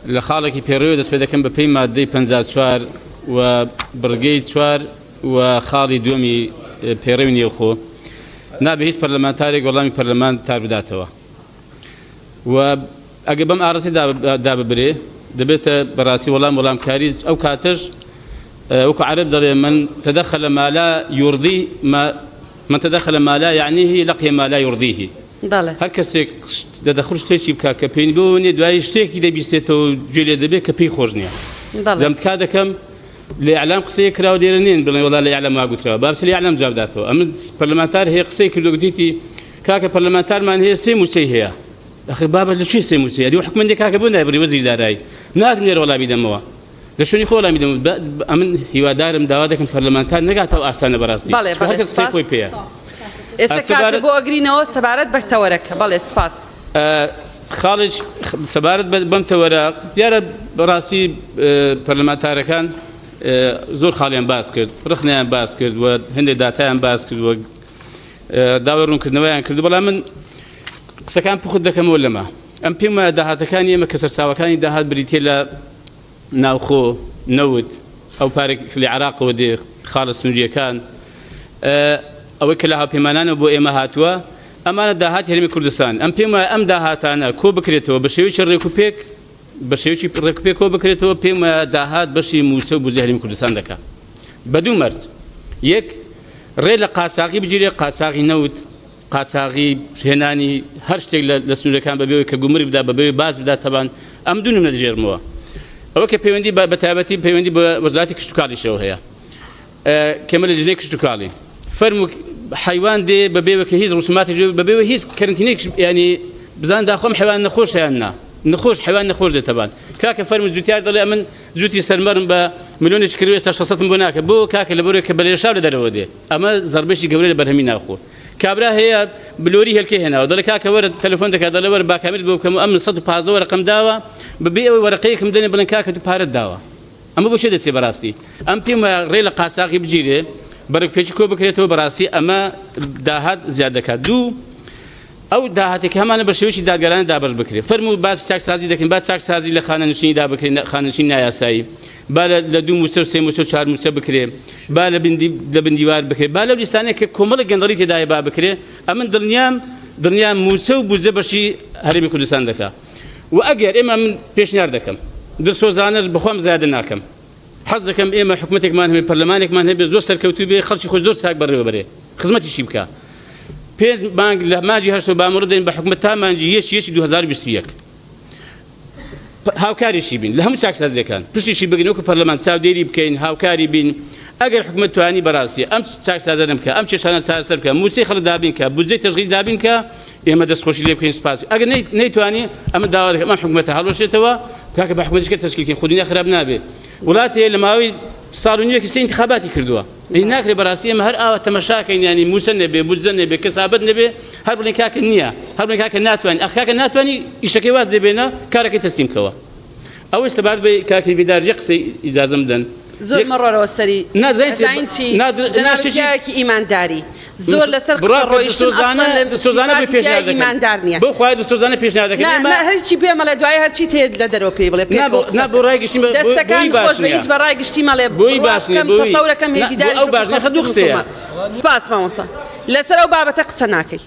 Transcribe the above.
لە خاڵێکی پێڕەوی دەست پێ دەکەم بە پێی ماددەی 54 و بڕگەی چوار و خاڵی دووەمی پەیڕەوی نێوخۆ نابێ هیچ پەرلەمانتارێک وەڵامی پەرلەمانتار بداتەوە و ئەگە بەم ئاڕاستەی داببرێ دەبێتە بەڕاستی وەڵام وەڵامکاری ئەو کاتەش وەکو عەرەب دەڵێ من تدخل ما لا يرضي ما من تدخل ما لا يعنيه لقي ما لا يرضيه بەڵێ. هەر کەسێک دەدەخل شتێکی بکات کە پێی بۆ نیە دوایی شتێکی دەبیستێتەوە گوێ لێ دەبێت کە پێی خۆش نییە بەڵێ. جام تکا دەکەم لە ئیعلام قسەیەک کراوە لێرە نین بڵێن وەڵا لە ئیعلام وا گوتراوە با بچێ لە ئیعلام جواب داتەوە ئەمن پەرلەمانتار هەیە قسەی کردو گوتیتی کاکە پەرلەمانتارمان هەیە سێ موچەی هەیە ئەخر بابە لە کوێ سێ موچەی ئەدی حکومەت نیە کاکە بۆ نایبڕی وەزیری دارایی ناتم لێرە وەڵامی دەمەوە لە شوێنی خۆ وەڵامی دەمەوە ئەمن هیوادارم داوا دەکەم پەرلەمانتار نەگاتەوە ئاستانە بەڕاستی بەڵێ چونکە بەڵێ هەر کەس قسەی سپاس خۆی پێیە ئێستا کاتێ سەبارەت بۆ ئەگرینەوە سەبارەت بە تەوەرەکە بەڵێ سپاس. خاڵێک سەبارەت بەم تەوەرە دیارە بەڕاستی پەرلەمانتارەکان زۆر خاڵیان باس کرد ڕخنیان باس کرد و هەندێک داتایان باس کرد و داوای ڕوونکردنەوەیان کرد بەڵام من قسەکان پوخت دەکەمەوە لەمە ئەم پێم وایە داهاتەکانی ئێمە کە سەرچاوەکانی داهات بریتە لە ناوخۆ، نەوت، ئەو پارەی کە لە عێراقەوە دێ، خاڵە سنوورییەکان، ئەوەی کە لە هاوپەیمانانەوە بۆ ئێمە هاتووە، ئەمانە داهاتی هەرێمی کوردستان. ئەم پێم وایە ئەم داهاتانە کۆ بکرێتەوە بە شێوەیەکی ڕێکوپێک، بە شێوەیەکی ڕێکوپێک کۆ بکرێتەوە، پێم وایە داهات بەشی مووچە و بودجەی هەرێمی کوردستان دەکا. بە دوو مەرج، یەک، ڕێ لە قاچاغی بگیرێ، قاچاغی نەوت، قاچاغی هێنانی هەر شتێک لە سنوورەکان بەبێ ئەوەی کە گومرگ بدا، بەبێ ئەوەی باج بدا تەبان ئەم دوو نمونە دەگێڕمەوە. ئەوە کە پەیوەندی بە تایبەتی پەیوەندی بە وەزارەتی کشتوکاڵیشەوە هەیە. کەمە لە لیژنەی کشتوکاڵی فەرموو حیوان دێ بەبێ کە هیچ ڕسوماتێک بەبێ هیچ کەرنتینێک ینی بزان داخۆم حیوان نەخۆش یان نا نەخۆش حیوان نەخۆش دێتە بان کاکە فەرموو جوتیار دەڵێ ئەمن جوتی سەرمەرم بە ملیۆنێک کردووە ئێستا شەسەتم بۆ ناکە بۆ کاکە لەبەرەوەی کە بە لێشاو لە دەرەوە دێ ئەمە زەربەیەکی گەورەیە لە بەرهەمی ناوخۆ. کابرا هەیە بلۆری هێلکەی هێناوە دەڵێ کاکە وەرە تەلەفۆن دەکات دەڵێ وەرە با کامیرت بۆ بکەم و ئەمن 115 وەرەقەم داوە بەبێ ئەوەی وەرەقەیەکم بدەنێ بڵێن کاکە تو پارەت داوە ئەمە بۆ چێ دەچێ بەڕاستی ئەم پێم وایە ڕێ لە قاچاغی بگیرێ بەرەک پێکی کۆ بکرێتەوە بەڕاستی ئەمە داهات زیاد دەکات دوو ئەو داهاتێک هەمانە بە شێوەیەکی دادگەرانە دابەش بکرێت فەرموو باسی چاکسازی دەکەین با چاکسازی لە خانەنشینیدا بکرێت خانەنشین نایاسایی با لە دوو مووچە و سێ مووچە و چوار مووچە بکرێ، با لە بن لە بن دیوار بکرێ، با لەو لیستانەی کە کۆمەڵێک گەندەڵی تێدایە با بکرێ، ئەمن دڵنیام دڵنیام مووچە و بودجە بەشی هەرێمی کوردستان دەکا و ئەگەر ئێمە من پێشنیار دەکەم دڵسۆزانەش بەخۆم زیادە ناکەم حەز دەکەم ئێمە حکومەتێکمان هەبێ پەرلەمانێکمان هەبێ زۆر سەرکەوتوو بێ خەڵکی خۆی زۆر چاک بەڕێوە بەرێ خزمەتیشی بکا پێنج مانگ لە مانگی هەشتەوە با مڕ دەین بە حکومەت تا مانگی یەکی یەکی 2021 هاوکاریشی بین لە هەموو چاکسازیەکان پشتیشی بگرین وەکو پەرلەمان چاودێری بکەین هاوکاری بین ئەگەر حکومەت توانی بەڕاستی ئەم چاکسازانە بکە ئەم کێشانە چارەسەر بکە مووچەی خەڵک دابین کە بودجەی تەشغیل دابین کە ئێمە دەستخۆشی لێ بکەین سوپاسی ئەگەر نەیتوانی ئەمە داوا دەکەم ئەم حکومەتە هەڵوەشێتەوە کاکە بە حکومەتیش کە تەشکیل کەین خۆ دنیا خراپ نابێ وڵاتێ لە ماوەی ساڵ و نیوێکی سێ ئینتخاباتی کردووە ئەی ناکرێ بەڕاستی ئێمە هەر ئاوا تەمەشاکەین یانی مووچە نەبێ بودجە نەبێ کەسابەت نەبێ هەر بڵێن کاکە نییە هەر بڵێن کاکە ناتوانین ئەخ کاکە ناتوانی ئیشەکەی واز لێ بێنە کارەکەی تەسلیم کەوە ئەوەی سەبارەت بە کاک هێڤیدار یەک قسەی ئیجازەم بدەن زۆر مەڕۆرەوە سەری نا زین چی زین چی نا در- نا جەنابت شتێکی پیاوێکی ئیمانداری زۆر لەسەر قسە بڕوا بکە ڕۆیشتن دڵسۆزانە ئەسڵەن لە دڵسۆزانە بۆی سیفاتی پێشنیار پیاوی دەکەم ئیماندار نییە بۆ خوایە دڵسۆزانە پێشنیار دەکەم نا ئێمە نا هەرچی پێ مەڵێ دوای هەرچی تێت لە دەرەوە پێی بڵێ نا پێکەوە بۆ قسە نا بۆ بکەن ڕای گشتی بە- بۆ- دەستەکان بۆی باش خۆش بێ نییە هیچ بە ڕای گشتی مەڵێ بۆی بڕوا باش نییە بکەم بۆی تەسەورەکەم نا بۆ هێڤیداریش ئەو وەکو باش نییە خەڵکی دوو قسەیە موسڵمان سپاس مامۆستا لەسەر ئەو بابەتە قسە ناکەی.